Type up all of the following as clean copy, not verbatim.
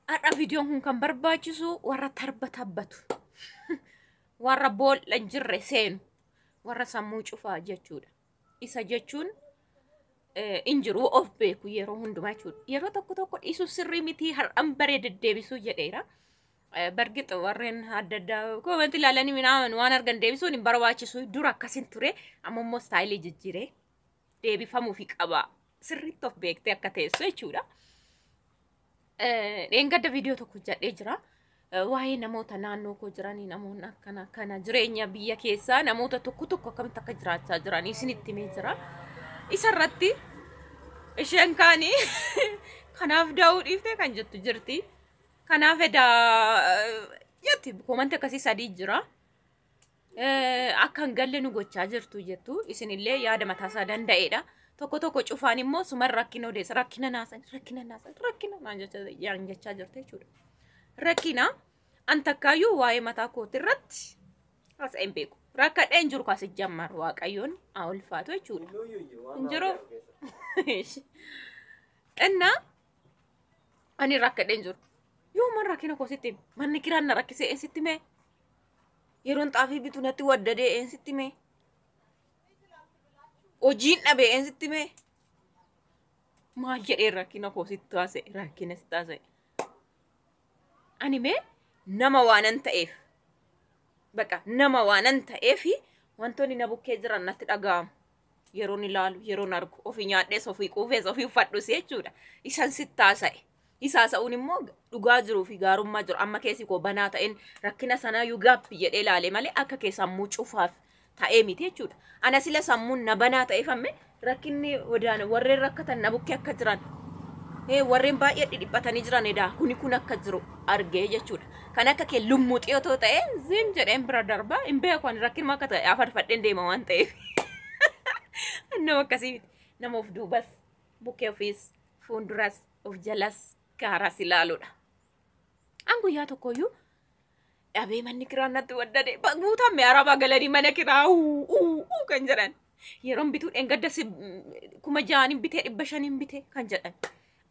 Har'a viidiyoon kun kan barbaachisu warra tarba tabbatu, warra boolla hin jirre seenu, warra sammuu cufaa jechuudha. Isa jechuun hin jiru of beeku yeroo hundumaa jechuudha. Yeroo tokko tokko dhiisuu sirrii miti har'an baree deddeebisuu jedheera. Bargixa warreen adda addaa koomantii ilaalanii minaaman waan argan deebisuun hin barbaachisu. Dura akkasin ture, amma immoo istaayilii jijjiiree deebifamuufi qaba. Sirriitti of beektee akka teessu jechuudha. Dheengadda viidiyoo tokko hojjedhee jira. Waa'ee namoota naannoo koo jiranii, namoonni akkana akkana jireenya biyya keessaa namoota tokko tokko akkamitti akka jiraachaa jiranii isinitti himee jira. Isarratti isheen kaanii kanaaf da'uu dhiiftee kan jettu jirti. Kanaaf edaa jetti koomantii akkasii sadii jira. Akka hin galle nu gochaa jirtu jettu, isinillee yaada mataasaa danda'edha. Tokko tokko cufaan immoo suman rakkina odeessa, rakkina naasan, rakkina naasan, rakkina naan jechaa jirti jechuudha. Rakkina an takkaayyuu waa'ee mataa kooti irratti haasa'ee hin beeku. Rakkadhee hin jiru kaasi jammar, Waaqayyoon haa ulfaatu jechuudha. Hin jiru. Innaa ani rakkadhee hin jiru. Yoo man rakkina koo sitti hime, manni kiraan na rakkisee eessitti mee? Yeroon xaafii bitu natti waddadee eessitti mee? Hojiin dhabee eessitti mee? Maal jedhee rakkina koo sitti haasa'e, rakkina sitti haasa'e. Ani mee nama waanan ta'eef, baqa nama waanan ta'eef, wantoonni na bukkee jiran natti dhaga'amu. Yeroon ilaalu, yeroon argu, ofii nyaadhees, ofii quufees, ofii uffadhus jechuudha. Isan sitti haasa'e. Isa haasa'uun immoo dhugaa jiruu fi gaarummaa jiru amma keessi koo banaa ta'een rakkina sanaayyuu gaappi jedhee ilaale malee akka kee sammuu cufaaf ta'ee miti jechuudha. Ana sila sammuun na banaa ta'eef amme rakkinni odaan warreen rakkatan na bukkee akka jiran, warreen baay'ee dhidhiphatanii jiran edaa kuni kun akka jiru argee jechuudha. Kan akka kee lummuuxii otoo ta'e zim jedheen bira darba, hin beeku ani rakkinuma akka ta'e afarfadheen deema waan ta'eef. Nama akkasii miti. Nama of duubas, bukkee ofiis, fuulduras, of jalas, gaaras ilaaluudha. An guyyaa tokkoyyuu dhabee manni kiraa natti waddade guutamee arabaa galanii mana kiraa uu kan jedhan. Yeroon bituu dheengadda 6,000 bitee, 500 bitee kan jedhan.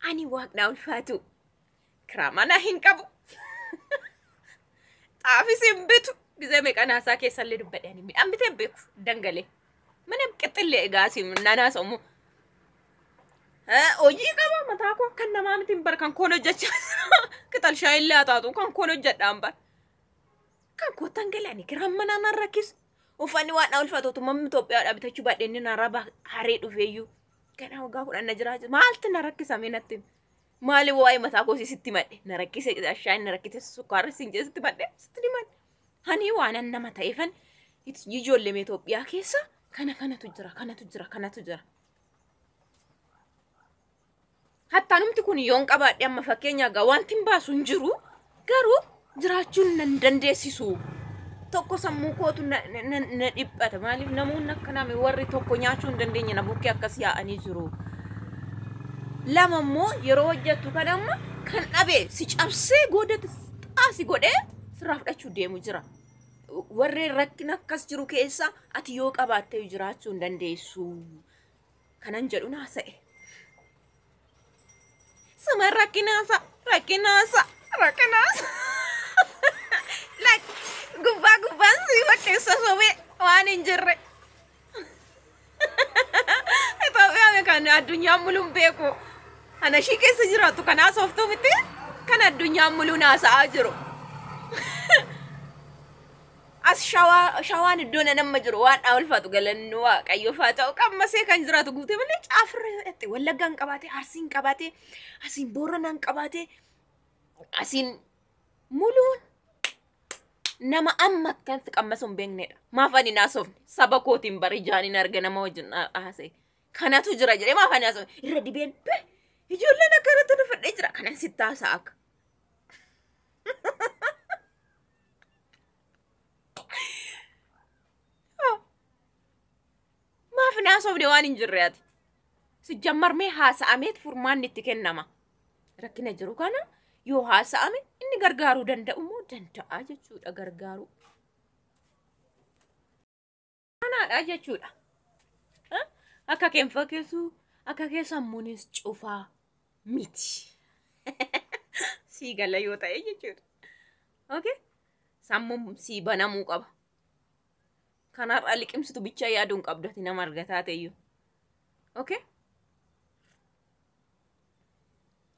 Ani Waaqnaa ulfaatu kiraa manaa hin qabu. Xaafis hin bitu. Gizee meeqanaasaa keessallee dubbadhe, ani midhaan bitee hin beeku dangalee. Mana qixxillee egaa si nanaa sommu. Hojii qaba mataa koo, kan namaa miti bar, kan koon hojjechaa qixal shaayillee haa taatu, kan koon hojjedhaan bar. Kan koottan galanii kiraan manaa nan rakkisu. Uffanni waan ulfaatu otuma Itoophiyaadhaa bitachuu baadhee inni narra haree dhufeeyyuu. Ganaa waggaa 10 na jiraachisa. Maaltu na rakkisa mee natti himi? Maali waa'ee mataa koo sitti madhe? Na rakkise shaayin, na rakkise sukkaarri siin jedhe sitti madhe, sitti ni madhe. Hani waanan nama ta'eefan ijoollee Itoophiyaa keessa kana kanatu jira, kanatu jira, kanatu jira. Hattaanumti kun yoon qabaadhe amma fakkeenya egaa wanti hin baasu hin jiru, garuu jiraachuun nan dandeessisu. Tokko sammuu kootu na dhiphata. Maaliif namoonni akkanaa warri tokko nyaachuu hin dandeenye na bukkee akkas yaa'anii jiru. Lama immoo yeroo hojjettu kan amma kan dhabe si cabsee goodatti xaasi godhee sirraa fudhachuu deemu jira. Warreen rakkina akkas jiru keessa ati yoo qabaatte jiraachuu hin dandeessu. Kanan jedhu naasa'e. Suma rakkinaasa, rakkinaasa, rakkinaasa. Like gubbaa gubbaan si fakkeessa sobee waan hin jirre. Itoophiyaan kan addunyaan muluun beeku. Ana ishii keessa jiraattu kanaa sooftuu miti, kan addunyaan muluun haasa'aa jiru. As shawaa shawaan iddoo nama jiru waan dhaa ulfaatu, galanni Waaqayyoof haa ta'u, qammasee kan jiraatu guutee malee caafirra hidhatte Wallaggaan qabaate, Arsiin qabaate, asiin Booranaan qabaate, asiin muluun nama amma akkanatti qammasuu hin beeknedha. Maaf ani naasofne saba kootiin bari jaaniin arga nama wajjin haasa'e. Kanatu jira jedhee maaf ani haasofne irra dibeen ijoolleen akkanatti dhufadhee jira kanan sitti haasa'a akka. Maaf naasofne waan hin jirre ati? Sijjammarmee haasa'ameet furmaanni itti kennama. Rakkina jiru kana yoo haasa'ame inni gargaaruu danda'u immoo danda'a jechuudha gargaaruu. Kanaadha jechuudha. Akka keen fakkeessu, akka kee sammuunis cufaa miti. Sii gala yoo ta'e jechuudha. Okay? Sammuun sii banamuu qaba. Kanarraa liqimsitu bichaa yaaduu hin qabdu ati nama argataa ta'eyyuu. Okay?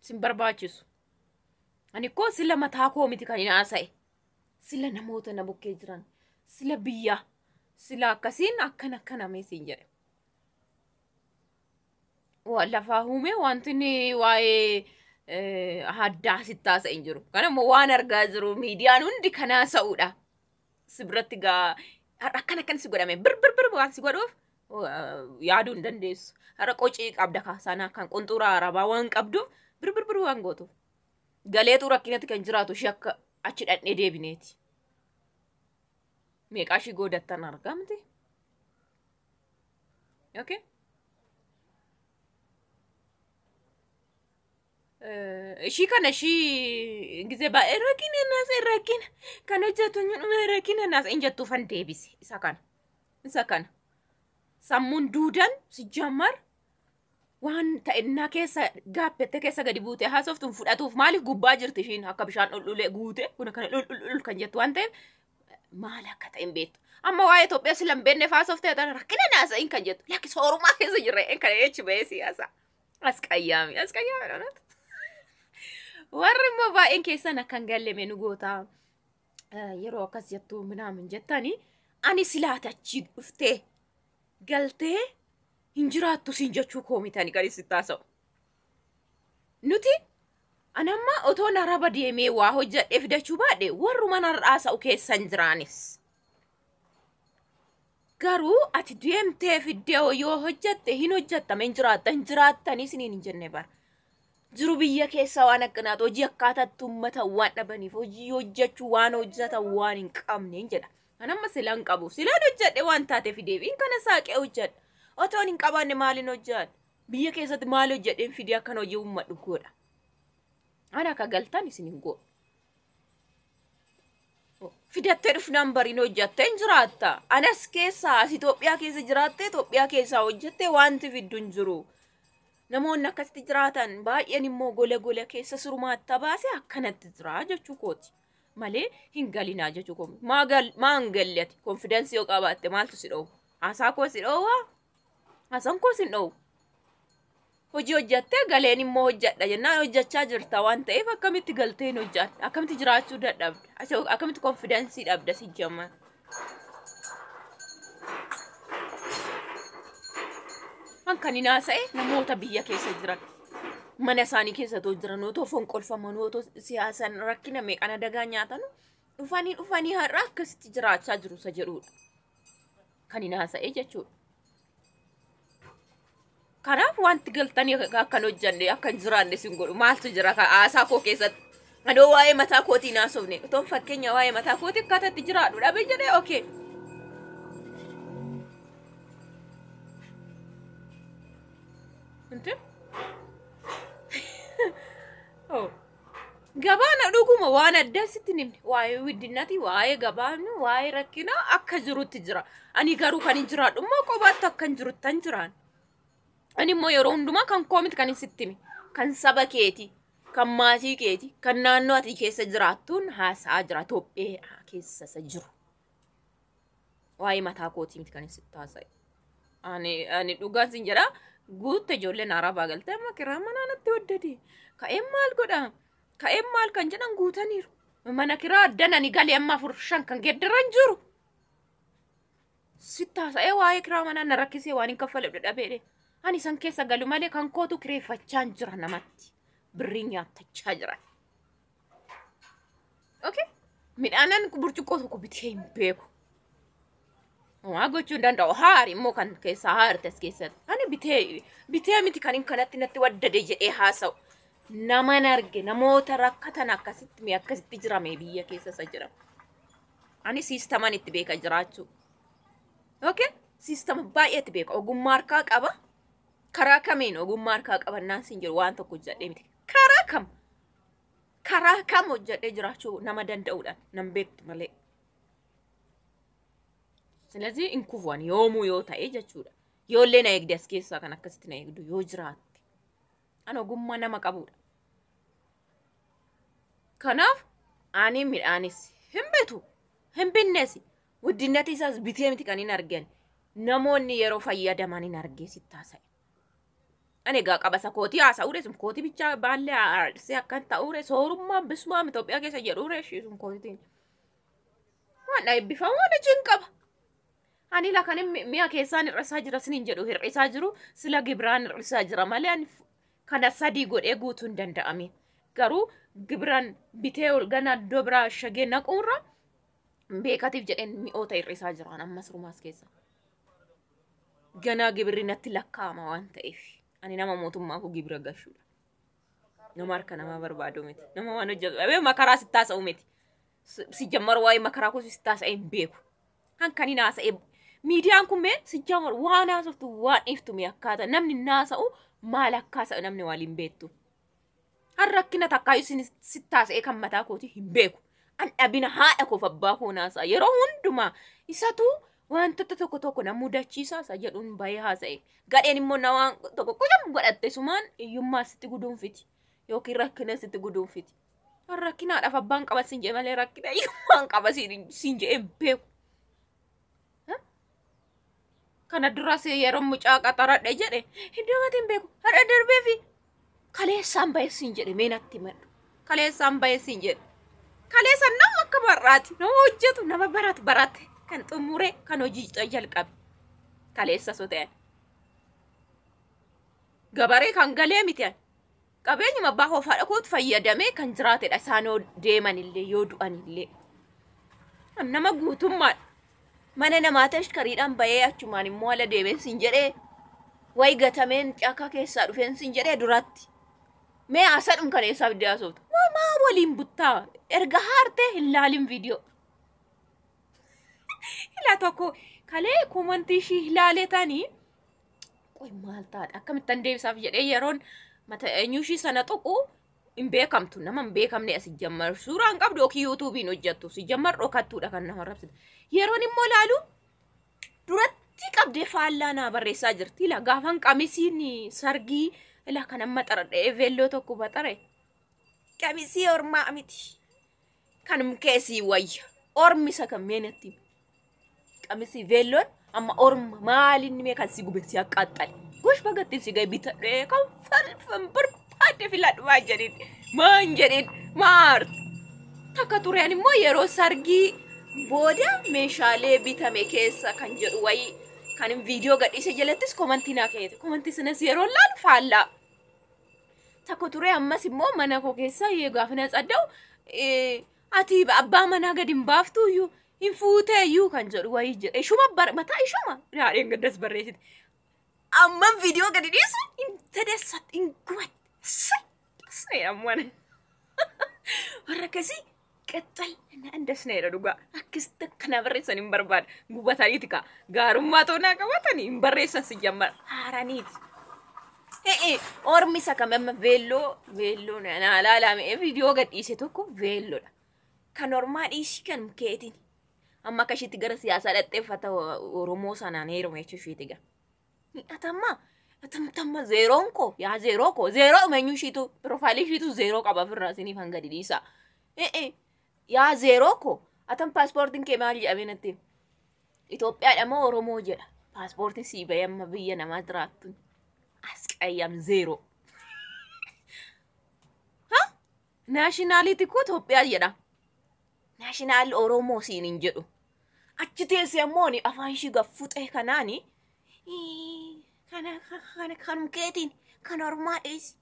Sin barbaachisu. Ani koo sila mataa koo miti kan hin haasa'e. Sila namoota na bukkee jiran. Sila biyya. Sila akkasiin akkana akkana mee siin jedhe. Lafaa uume wanti inni waa'ee addaa sitti haasa'e hin jiru. Kana immoo waan argaa jiru miidiyaan hundi kan haasa'uudha. Si biratti gaa akkana akkana si godhame bir bir bir waan si godhuuf yaaduu hin dandeessu. Har'a qocii qabda kaasanaa kan qunxuraa arabaa waan qabduuf bir bir bir waan gootuuf. Galeetu rakkinatti kan jiraatu ishee akka achi dhaqnee deebineeti. Meeqaa ishii goodattan argamti? Okay. Ishii kana ishii gisee baay'ee rakkina naasa rakkina kan hojjetu rakkina naasa hin jettuufan deebise isa kana isa kana sammuun duudan si jammar waan ta'innaa keessa gaabbette keessa gadi buute haasoftuun fudhatuuf maaliif gubbaa jirti ishiin akka bishaan dhulhulee guute kun akkana dhulhulhul kan jettu waan ta'eef maal akka ta'e hin beektu. Amma waa'ee Itoophiyaa sila hin beekneef haasoftee rakkina naasa hin kan jettu lakki soorumaa keessa jirra kan jechi ba'ee siyaasa. Asqayyaami asqayyaami dha. Warri immoo baay'een keessan akka hin galle nu goota yeroo akkas jettu minaamin jettani ani silaata achi dhuftee galtee hin jiraattu siin jechuu koomitani kan isin taasa'u. Nuti anamma otoo araba deemee waa hojjedhee fidachuu baadhe warruma narraasa'u keessan jiraanis. Garuu ati deemtee fiddee yoo hojjette hin hojjettame hin jiraatta hin jiraattanii isiniin hin jenne bara. Jiru biyya keessa waan akkanaatu hojii akkaataatti uummata waan dhabaniif hojii hojjechuu waan hojjetan waan hin qabne hin jedha. Anamma sila hin qabu. Silaan hojjedhe waan taate fideef kana saaqee hojjedha. Otoon hin qabaanne maaliin hojjedha? Biyya keessatti maal hojjedheen fidee akkan hojii uummadhu godha. Ana akka galtan isin hin godhu. Fidattee dhufnaan bariin hojjattee hin jiraatta. Anas keessaa as Itoophiyaa keessa jiraattee Itoophiyaa keessaa hojjettee wanti fiddu hin jiru. Namoonni akkasitti jiraatan baay'een immoo gola gola keessa surumaatti baasee akkanatti jira jechuu kooti. Malee hin galinaa jechuu kooti. Maa hin galle ati? Konfidensii yoo qabaatte maaltu si dhoowwa? Haasaa koo si dhoowwaa? Haasaan koo si hin dhoowwu. Hojii hojjattee galeen immoo hojjadha jennaan hojjachaa jirta waan ta'eef akkamitti galtee hin hojjadha? Akkamitti jiraachuu dadhabda? Akkamitti konfidensii dhabda si jamma? Kan kan hin haasa'e namoota biyya keessa jiran mana isaanii keessa otoo jiran otoo fonqolfaman otoo siyaasan rakkina meeqan adagaa nyaatan dhufanii dhufanii har'a akkasitti jiraachaa jiru isa jedhudha. Kan hin haasa'e jechuudha. Kanaaf wanti galtanii akkan hojjanne akkan jiraanne sin godhu maaltu jira haasaa koo keessatti. Adoo waa'ee mataa kootii hin haasofne otoon fakkeenya waa'ee mataa kootii akkaataa itti jiraadhu dhabe jedhee okee. Inti? Gabaan dhuguma waan addaa sitti hin himne. Waa'ee widdinati, waa'ee gabaan, waa'ee rakkinaa akka jirutti jira. Ani garuu kan hin jiraadhu immoo kophaatti akka hin jirutti hin jiraan. Ani immoo yeroo hundumaa kan koo miti kan hin sitti hime. Kan saba keeti, kan maatii keeti, kan naannoo ati keessa jiraattuun haasa'aa jira. Itoophiyaa keessa isa jiru. Waa'ee mataa kootii miti kan hin sitti haasa'e. Ani dhugaan sin jedhaa. Guutte ijoolleen arabaa galtee amma kiraa manaa natti waddade. Ka'een maal godha? Ka'een maal kan jedhan guutaniiru. Mana kiraa addan ani galee amma 4-5 kan geeddaran jiru. Sitti haasa'ee waa'ee kiraa manaa na rakkisee waan hin kaffaladhu dhabeedhe. Ani san keessa galu malee kan kootu kireeffachaa jira namatti. Birrii nyaatachaa jira. Okay? Midhaanan burcuqqoo tokko bitee hin beeku. Waa gochuu hin danda'u. Haari immoo kan keessaa haarte as keessatti. Ani bitee miti kan hin kanatti natti waddade jedhee haasa'u. Naman arge namoota rakkatan akkasitti mee akkasitti jirame biyya keessa isa jira. Ani siistaman itti beeka jiraachuu. Okay? Siistama baay'ee itti beeka. Ogummaa harkaa qaba. Karaa kamiin ogummaa harkaa qabannaan siin jiru waan tokko hojjedhee miti. Karaa kam? Karaa kam hojjedhee jiraachuu nama danda'uudha. Nan beektu malee. ስለዚህ እንኩፏን yoomuu yoo ta'e jechuudha. Yoollee na eegde as keessaa kan akkasitti na eegdu yoo jiraatte. Ani ogummaa nama qabudha. Kanaaf ani midhaanis hin bitu hin binnes guddinati isaas bitee miti kan hin argan. Namoonni yeroo fayyadaman hin argee sitti haasa'e. Ani egaa qabasa kootii haasa'uure sun kootii bichaa baallee aarsee akkan ta'uure soorummaan bismaam Itoophiyaa keessa jedhuure ishii sun kootiitiin. Waan eebbifamu waan achiin qaba. Ani la kan mi'a keessaan hir'isaa jira sinin jedhu hir'isaa jiru sila gibiraan hir'isaa jira malee ani kana sadii godhee guutuu hin danda'amin. Garuu gibiraan bitee ol gana iddoo biraa shagee naquurra beekatiif jedheen mi'oota hir'isaa jiraan ammas rumaas keessa. Ganaa gibirri natti lakkaa'ama waan ta'eef ani nama mootummaaf gibira gashuudha. Nama harka namaa barbaadu miti. Nama waan hojjetu dhabee makaraa sitti haasa'u miti. Si jammar waa'ee makaraa koo sitti haasa'ee hin beeku. Hankan haasa'ee miidiyaan kun mee si jammar waan haasoftu waan iftu mee akkaataa namni naasa'u maal akka haasa'u namni waliin beektu. Har rakkina takkaayyuu sitti haasa'ee kan mataa kooti hin beeku. An dhabina haadha koof abbaa koo naasa'a yeroo hundumaa isatu wantoota tokko tokko na mudachiisa isa jedhuun bahee haasa'e. Gadheen immoo na waan tokko qocam godhatte sumaan hiyyummaa sitti guduunfiti yookiin rakkina sitti guduunfiti. Har rakkinaadhaaf abbaan qaba siin jedhe malee rakkina hiyyummaan qaba siin jedhee hin beeku. Kana duras yeroo mucaa qaxaradhe jedhe iddoo mati hin beeku. Har'a darbee fi kaleessaan bahee siin jedhe mee natti himadhu. Kaleessaan bahee siin jedhe. Kaleessa nama akka barraati nama hojjetu nama baratu barate kan xumure kan hojii jalqabe. Kaleessa so ta'an. Gabaree kan galee miti ani. Qabeenyuma abbaa koo fi haadha kootu fayyadamee kan jiraatedha isaan yoo deeman illee yoo du'an illee. Nama guutummaadha. Mana namaa tashkariidhaan bahee achumaan immoo ala deemeen siin jedhee wayi gatameen caakaa keessaa dhufeen siin jedhee duratti. Mee haasadhum kana eessaaf dhiyaasoftu? Maa waliin buttaa? Erga haartee hin laalin viidiyoo. Ilaa tokko kalee komantii ishii ilaalee tanii qoy maal taadha akkamittan deebisaaf jedhee yeroon mata eenyu ishii sana tuqu hin beekamtu nama hin beekamne as jammar suuraan qabdu yookiin yuutuubiin hojjettu si jammar dhokattuudha kan nama rabsitu. Yeroon immoo laalu duratti qabdee faallaa naa barreessaa jirti. Ilaa gaafan qamisiin sargii ilaa kan amma xaradhee veelloo tokko baxare qamisii ormaa miti. Kan keessii wayya ormi isa kan meenatti qamisii veelloon amma orma maalinni mee kan si gube si haqqaaxxale. Gosh bagattiin si gahe bitadhee kan falfan barbaadde filadhu maan jedhin maan jedhin maar. Takka tureen immoo yeroo sargii booda meeshaalee bitame keessa kan jedhu wayii kan viidiyoo gadhiise jalattis komantii naa kennite. Komantii sanas yeroo laalu faallaa. Takka turee ammas immoo mana koo keessa gaafa na tsadda'u ati abbaa manaa gadi hin baaftu iyyuu hin fuutee iyyuu kan jedhu wayii jedhe. Ishuma mataa ishuma haadheen gaddas barreessite. Amman viidiyoo gadi dhiisu hin tadeessatti hin gubatte. Amman warra akkasii qaxxal na jedha dhugaa. Akkasitti akkana barreessan hin barbaada. Gubataniiti kaa gaarummaa toonaa qabatanii hin barreessan si jammar haaraniiti. Ormi isa kam amma veelloo veelloo na ilaalame viidiyoo gad dhiise tokko veelloodha. Kan ormaa dhiisi kan keetiin. Amma akka isheetti gara siyaasaa dhadheeffata Oromoo sanaan heeruma jechuu isheeti gaa. Atamma atamtamma zeeroon koo yaa zeeroo koo zeeroo eenyu ishiitu piroofaayilii ishiitu zeeroo qaba ofirraa isiniif hanga dhiisa. Yaa zeeroo koo atam paaspoortiin kee maal jedhamee natti Itoophiyaadha moo Oromoo jedha. Paaspoortiin sii bahee amma biyya namaa jiraattu. Asqayyam zeeroo. Ha? Naashinaalitii koo Itoophiyaa jedha. Naashinaal Oromoo siin hin jedhu. Achi teessee ammoo afaan ishii gaffuxee kanaani kana kana kanum keetiin kan ormaa dheessi.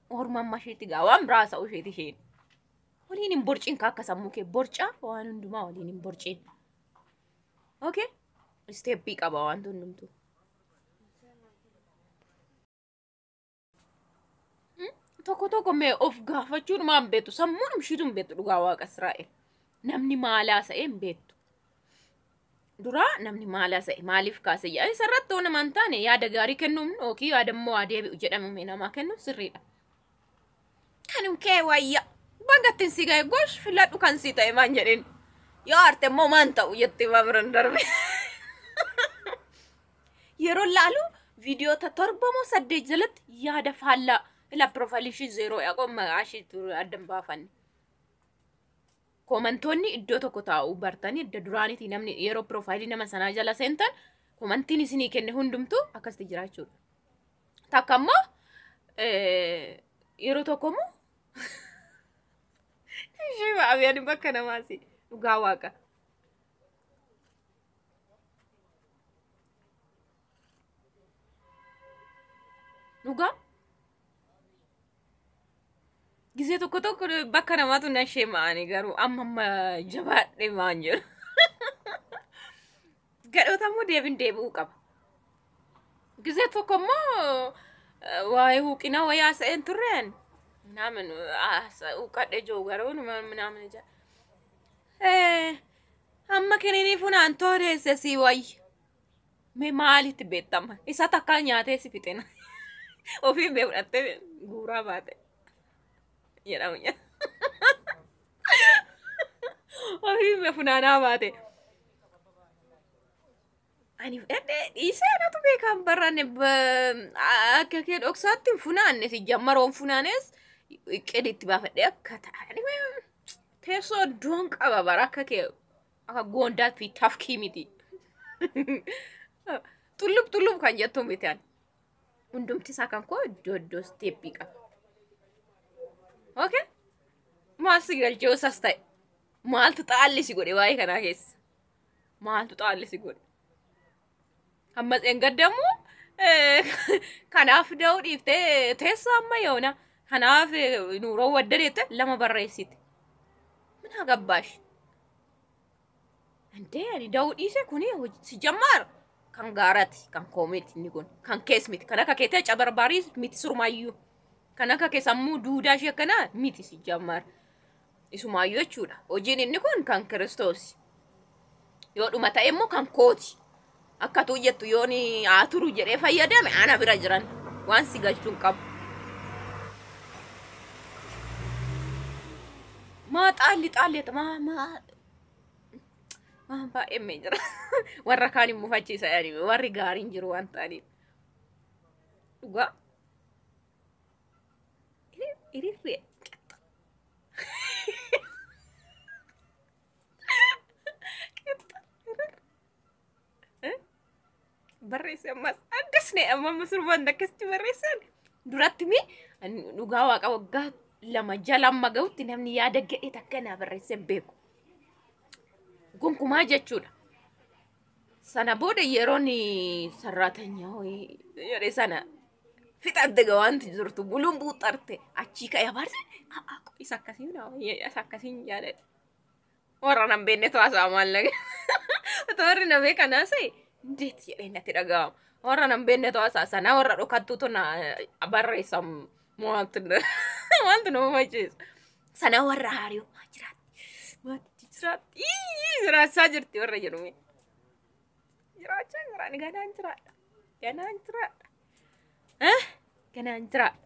Orma amma isheetti gaa waan biraa haasa'u isheeti isheen. Waliin hin borcin akka sammuu kee borcaa waan hundumaa waliin hin borcin. Okay? Isteeppii qaba waan hundumtuu. Tokko tokko mee of gaafachuun maan beektu sammuun ishiitu hin beektu dhugaa waaqa Israa'el. Namni maal haasa'e hin beektu. Duraa namni maal haasa'e maaliif kaase jedha isarratti yoo nama hin taane yaada gaarii kennuun yookiin yaada immoo haa deebi'u jedhamu mee namaa kennuun sirriidha. Kanum kee wayya bagattiin si ga'e gosh filadhu kan si ta'e maan jedheen yoo arte immoo maan ta'u jettee maa biran darbe. Yeroo laalu viidiyoota 7 moo 8 jalatti yaada faallaa ilaa piroofaayilii ishii zeeroo yaa qoon maqaa ishii adda hin baafanne. Koomantoonni iddoo tokko taa'u bartanii edda duraaniiti namni yeroo piroofaayilii nama sanaa jala seentan koomantiin isinii kenne hundumtuu akkasitti jira jechuudha. Takka immoo yeroo tokko immoo ishee baabiyaan bakka namaasi dhugaa waaqa. Dhugaa gisee tokko tokko bakka namaatu na ishee ma'anii garuu amma amma jabaadhee ma'an jedhu. Gadhoota immoo deebiin deebi'uu qaba. Gisee tokko immoo waa'ee huuqina wayii haasa'een turreen naamin huuqadhe jiru garuu naamin jedha. Amma kiniinii funaan tooreesse si wayya. Mee maalitti beektama? Isa takkaa nyaatee si fixena. Ofii bee fudhattee guuraa baate. Jedhamu jedha. Ofii bee funaanaa baate. Ani fudhadhee dhiisee anatu beekaan barraanne akka kee dhoksaatti hin funaanne si jammaroon funaanes qeditti baafadhee akka ta'an teessoo iddoon qaba bara akka kee akka goondaa fi tafkii miti. Xullub xullub kan jettu miti ani. Hundumti isaa kan koo iddoo iddoo isteeppii qaba. Okay? Maal si galchee osas ta'e? Maaltu xaalli si godhe waa'ee kanaa keessa? Maaltu xaalli si godhe? Ammas engaddamu kanaaf da'uu dhiiftee teessoo amma yoona kanaaf nuuroo waddadeette lama barreessite. Mina gabbaash. Andee ani da'uu dhiise kuni si jammaar kan gaarati kan koomiti inni kun kan kees miti kan akka keetee cabarbaarii miti surmaayyuu kan akka kee sammuu duudaa ishee akkanaa miti si jammaar. Isumaayyuu jechuudha. Hojiin inni kun kan Kiristoos. Yoo dhuma ta'e immoo kan kooti. Akka tuu jettu yoon haa turu jedhee fayyadame ana bira jiran waan si galchuun qabu. Maa xaalli xaalli maa maa waan baay'ee mee jira. Warra kaan hin mufachiisa yaani warri gaariin jiru waan ta'aniif. Dhugaa. Hiriirri barreesse ammas addas ne amma sirbaan akkasitti barreessan duratti mi dhugaa waaqa waggaa 2 jala amma gahutti namni yaada gadhee takka naa barreessee hin beeku. Gonkumaa jechuudha. Sana booda yeroon sarraatanyaa wayii jedhee sana fixatte gaa wanti jirtu buluun buuxarte achii ka'ee abaarse isa akkasiin isa akkasiin jaaladha. Warra nan beeknetu haasa'a maallaqa. Warri na beekan haasa'e indeet jedhee natti dhaga'ama. Warra nan beeknetu haasa'a sana warra dhokattuutu na barreessa maaltu maaltu nama macheessa. Sana warra haariyoo maa jiraatti maatti jiraatti jiraachaa jirti warra jedhume. Jiraachaa jiraan ganaan jiraadha. Ganaan jiraadha. Ganaan jiraadha.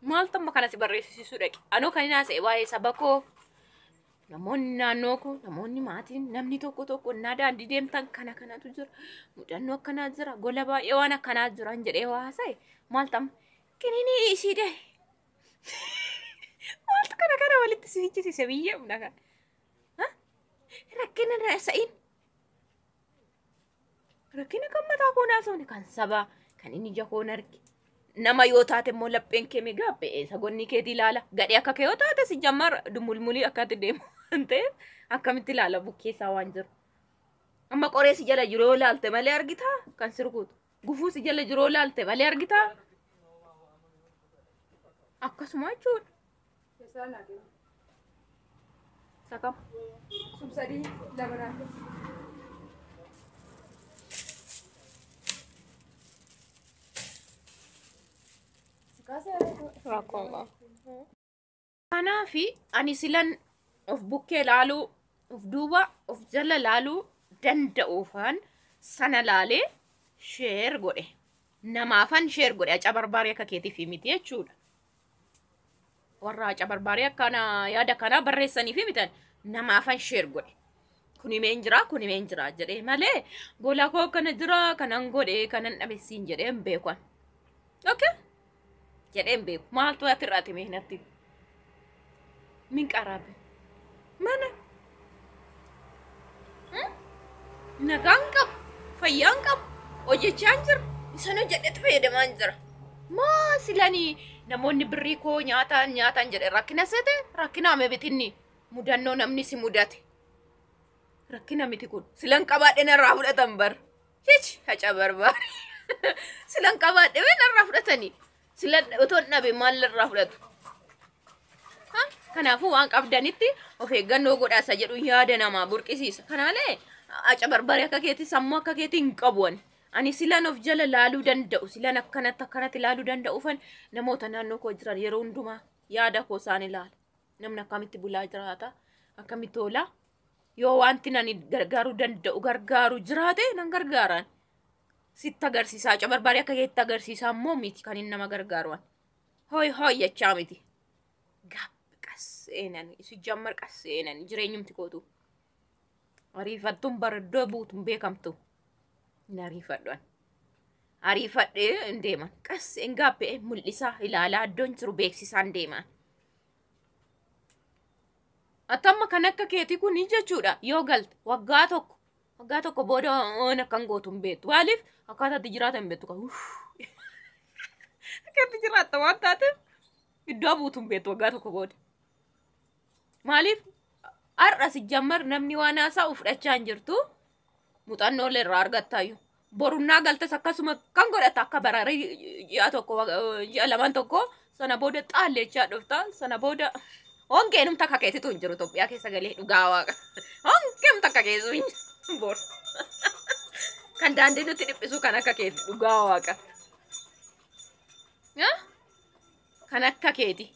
Maaltu amma kana si barreessisuu dhaqe? Anoo kan inni haasa'e waa'ee saba koo namoonni naannoo koo namoonni maatiin namni tokko tokko innaa daandii deemtan kana kanatu jira mudannoo akkanaa jira gola baay'ee waan akkanaa jira jedhee waa haasa'e maaltu amma kiniinii ishii dhahe maaltu kana kana walitti si fichisiise biyya humna kana rakkina na sa'in rakkina kan mataa koo naasofne kan sabaa kan inni ija koon arge. Nama yoo taate immoo lapheen kee migaa sagonni keetii ilaala. Gadhee akka kee yoo taate si jammar dumulmulii akkatti deemu waan ta'eef akkamitti ilaala bukkeessaa waan jiru. Amma qoree si jala jiru yoo ilaalte malee argitaa kan si rukutu. Gufuu si jala jiru yoo ilaalte malee argitaa. Akkasuma jechuudha. Sakam. Rakkoon Kanaafi ani silan of bukkee laaluu, of duuba, of jala laaluu danda'uufaan sana laalee sheer godhe. Namaafan sheer godhe aca barbaarii akka keetiif miti jechuudha. Warra aca barbaarii akkana yaada kanaa barreessaniif mitan namaafan sheer godhe. Kun himeen jira, kun himeen jira jedhee malee gola koo kana jira, kanan godhe, kanan dhabe siin jedhee hin beekan. Okay? Jedheen beeku. Maaltu ati irraati mee natti? Min qaraabe. Mana. Nagaan qabu. Fayyaan qabu. Hojjechaan jira. Isan hojjedhetti fayyadamaan jira. Maa silanii namoonni birrii koo nyaataan nyaataan jedhe rakkina sete rakkina mebitinni mudannoo namni si mudate. Rakkina miti kun. Silan qabaadhe narraa fudhatan bar. Hichi haca barbaade. Silan qabaadhe mee narraa fudhatanii. Silan otoo hin dhabe maal narraa fudhatu? Kanaafuu waan qabdanitti of eeggannoo godhaa isa jedhu yaada namaa burqisiisa. Kanaalee aca barbaree akka keetii sammuu akka keetii hin qabu ani. Ani silan of jala laaluu danda'u, silan akkanatti akkanatti ilaaluu danda'uufan namoota naannoo koo jiran yeroo hundumaa yaada koo isaan ilaala. Namni akkamitti bulaa jiraata, akkamitti oolaa. Yoo wanti ani gargaaruu danda'u gargaaru jiraate nan gargaaraan. Sitti agarsiisaa, aca barbaree akka keetti agarsiisaa immoo miti kan inni nama gargaaru. Hooy hooy jechaa miti. Gaabbi qasseenan, isu jammar qasseenan jireenyumti kootu. Ariifattuun baraddoo buutuun beekamtu. Hin ariifadhu ani. Ariifadhee hin deeman. Qasseen gaabbee mul'isaa ilaalaa iddoon jiru beeksisaan deeman. Atamma kan akka keetii kun jechuudha yoo galte waggaa tokko waggaa tokko booda waan akkan gootu hin beektu. Maaliif akkaataa itti jiraatan hin beektu. Akka itti jiraatta waan taateef iddoo buutu hin beektu waggaa tokko booda. Maaliif har'a si jammar namni waan haasa'u fudhachaa hin jirtu. Muuxannoo irraa argattaayyuu. Borunnaa galtes akkasuma kan godhata akka bararii ji'a tokko ji'a lamaan tokko sana booda xaallechaa dhufta sana booda hongeenum takka keetitu hin jiru Itoophiyaa keessa galee dhugaa waaqa. Hongeenum takka keessu hin jiru boru. Kan daandii nutti dhiphisu kan akka keeti dhugaa waaqa. Kan akka keeti.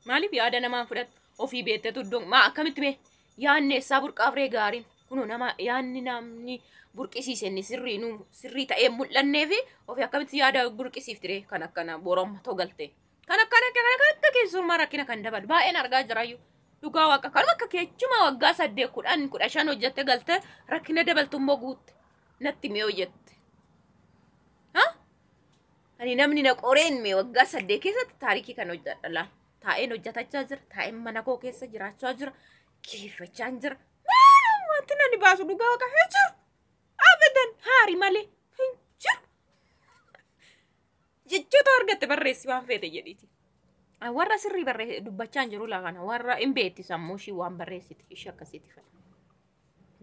Maaliif yaada namaa fudhattu ofii beektetu iddoon maa akkamitti mee yaadni eessaa burqaaf ree gaariin kunoo nama yaadni namni burqisiise inni sirrii nu sirrii ta'ee mul'annee fi ofii akkamitti yaada burqisiifti ree kan akkana boromma togalte. Kan akkana kan akka keessummaa rakkina kan dabalu baay'een argaa jiraayyuu. Dhugaa waaqa kanuma akka keechuma waggaa 8 10 15 hojjette galte rakkina dabaltu immoo guutte natti mee hojjette. Ani namni na qoreen mee waggaa 8 keessatti taarikii kan hojjedha laa. Taa'een hojjetachaa jira, taa'een mana koo keessa jiraachaa jira, kireeffachaa jira. Maal wanti nani baasu dhugaa waaqa hin jiru. Abadan haari malee hin jiru. Jechoota argatte barreessi waan feete jedhiiti. Warra sirrii barree dubbachaa hin jiru laa kana warra hin beekti sammuu ishii waan barreessiti ishii akkasiiti fedha.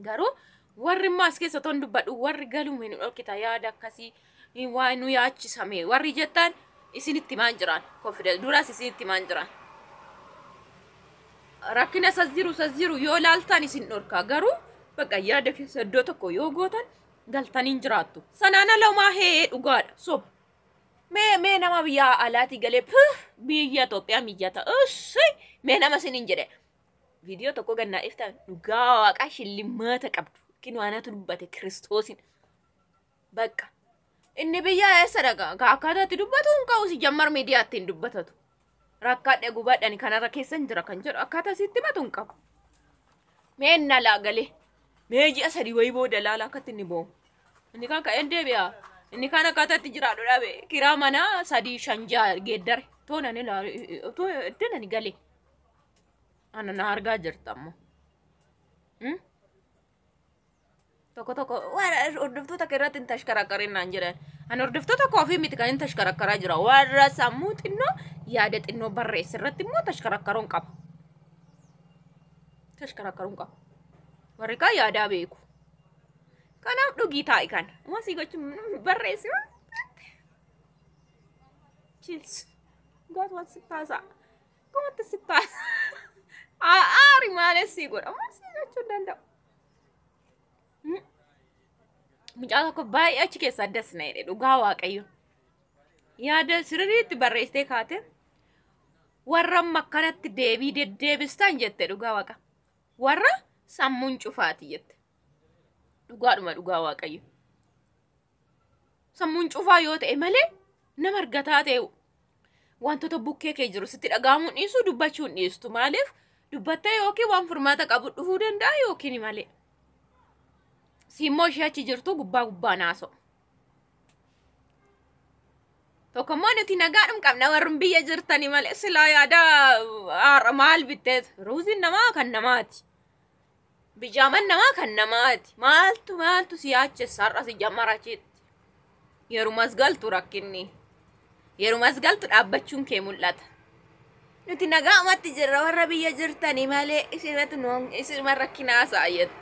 Garuu warri immoo as keessa toon dubbadhu warri galuu hin dhorkita yaada akkasii waan nu yaachisame warri jettan isinitti himaan jiraan confidence duraas isinitti himaan jiraan. Rakkina sas jiru sas jiru yoo laaltan isin dhorkaa garuu bakka yaada keessa iddoo tokko yoo gootan galtanii hin jiraattu. Sanaan ala homaa hee dhugaadha soba. Mee mee nama biyya alaatii galee puh biyya Itoophiyaa mijata ussy mee nama isiniin jedhe. Viidiyoo tokko gannaa iftaan dhugaa waaqaa shillimaata qabdu. Kinoo anatu dubbate kiristoosin. Bakka inni biyya eessa dhaqa akkaataa itti dubbatu hin qabu si jammar miidiyaa ittiin dubbatatu. Rakkaadhe gubadhani kanarra keessan jira kan jedhu akkaataa sitti himatu hin qabu. Mee inni alaa galee mee ji'a 3 wayii booda laala akkatti inni boo'u. Inni kaan ka'een deebi'a. Inni kaan akkaataa itti jiraadhu dhabe kiraa manaa 3 5 6 geeddare. Toon ani ilaalu otoo iddoo ani galee. Ana na argaa jirta ammoo. Tokko tokko warra hordoftoota kee irratti hin tashkarakkarin naan jedhan. Ani hordoftoota koo ofii miti kan hin tashkarakkaraa jira. Warra sammuu xinnoo yaada xinnoo barreesse irratti immoo tashkarakkaruun qaba. Tashkarakkaruun qaba. Warri kaan yaadaa beeku. Kanaaf dhugii taa'i kana. Waan sii gochuun barreessi. Chills. Gaas waan si taasaa. Kumatti si taasaa. Aari maalee sii godha. Waan sii gochuu hin danda'u. Mucaa tokko baay'ee achi keessa addas na jedhe dhugaa waaqayyo. Yaada sirriitti barreessitee kaate warra amma akkanatti deebii deddeebistan jette dhugaa waaqa. Warra sammuun cufaati jette. Dhugaadhuma dhugaa waaqayyo. Sammuun cufaa yoo ta'e malee nama argataa ta'e wantoota bukkee kee jiru sitti dhaga'amuun dhiisu dubbachuun dhiistu maaliif dubbattee yookiin waan furmaata qabu dhufuu danda'a yookiin malee. Siimmoo ishee achi jirtu gubbaa gubbaa naasa'u. Tokkommoo nuti nagaadhum qabna warrun biyya jirtanii malee silaa yaada har'a maal bitteet ruuziin namaa kan namaati. Bijaaman namaa kan namaati. Maaltu maaltu si yaachessa har'a si jammarachitti. Yerumas galtu rakkinni. Yerumas galtu dhaabbachuun kee mul'ata. Nuti nagaamatti jirra warra biyya jirtanii malee isinatu isinuma rakkinaa saayyetu.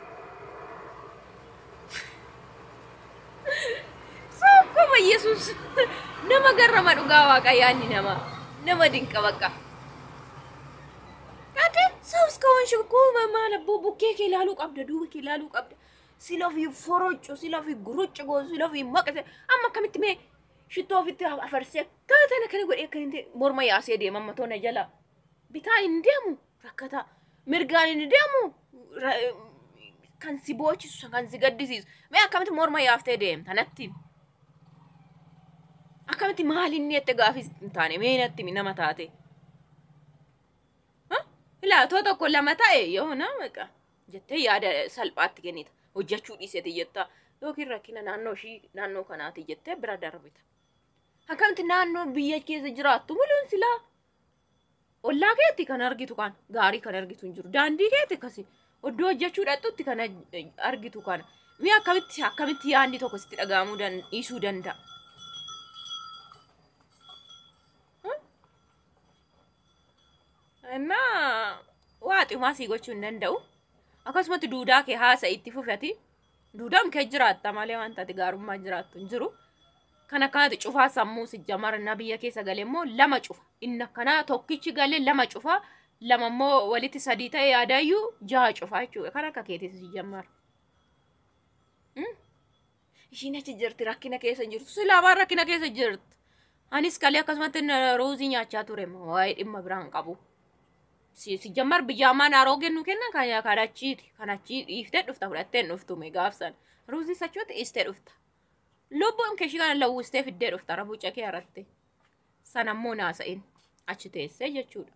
Sokkoma Yesuus nama garrama dhugaa waaqayyaanni nama nama dinqa bakka. Ate ሰው እስከሆንሽ እኮ ማለቦ bukkee kee ilaaluu qabda, duuba kee ilaaluu qabda. Sila ofii foroccu, sila ofii guruccu goosu, sila ofii maqase. Amma akkamitti mee shittoo ofitti afarsee akkana kana godhee akkanitti morma yaasee deema amma toona jala. Bitaa hin deemu rakkataa. Mirgaan hin deemu kan si boochisu kan si gaddisiisu. Mee akkamitti morma yaaftee deemta natti? Akkamitti maal inni jette gaafis hin taane mee natti nama taate? Ilaa too tokko lama ta'e yoo na maqa jettee yaada salphaatti kennita. Hojjechuu dhiisete jetta yookiin rakkina naannoo ishii naannoo kanaati jettee bira darbita. Akkamitti naannoo biyya keessa jiraattu muluun silaa ollaa keetti kan argitu kan gaarii kan argitu hin jiru. Daandii keetti akkasi oddoo hojjechuu dhaqxutti kan argitu kana. Mee akkamitti akkamitti yaadni tokko sitti dhaga'amuu dhiisuu danda'a? Innaa waa ximaa sii gochuu hin danda'u. Akkasumatti duudaa kee haasa itti fufati. Duudaan kee jiraatta malee wanta ati gaarummaa jiraattu hin jiru. Kan akkanatti cufaa sammuu si jamarna biyya keessa galee immoo lama cufa. Inni akkanaa tokkichi galee lama cufa. Lama immoo walitti sadii ta'e yaadayyuu jaha cufa jechuudha. Kan akka keetii si jamara. Ishiin achi jirti rakkina keessa hin jirtu. Silaa waan rakkina keessa jirti. Anis kalee akkasumatti ruuzii nyaachaa ture waa'ee dhimma biraan qabu. Si jammar biyyaamaan haroo kennu kennan kan achiiti. Kan achii dhiiftee dhufta fudhattee hin dhuftu mee gaafsan. Ruuzii sachuutti dhiistee dhufta. Lubbuun kee ishii kana lawwistee fiddee dhufta rabuuca kee haratte. Sanammoo naasa'in achi teessee jechuudha.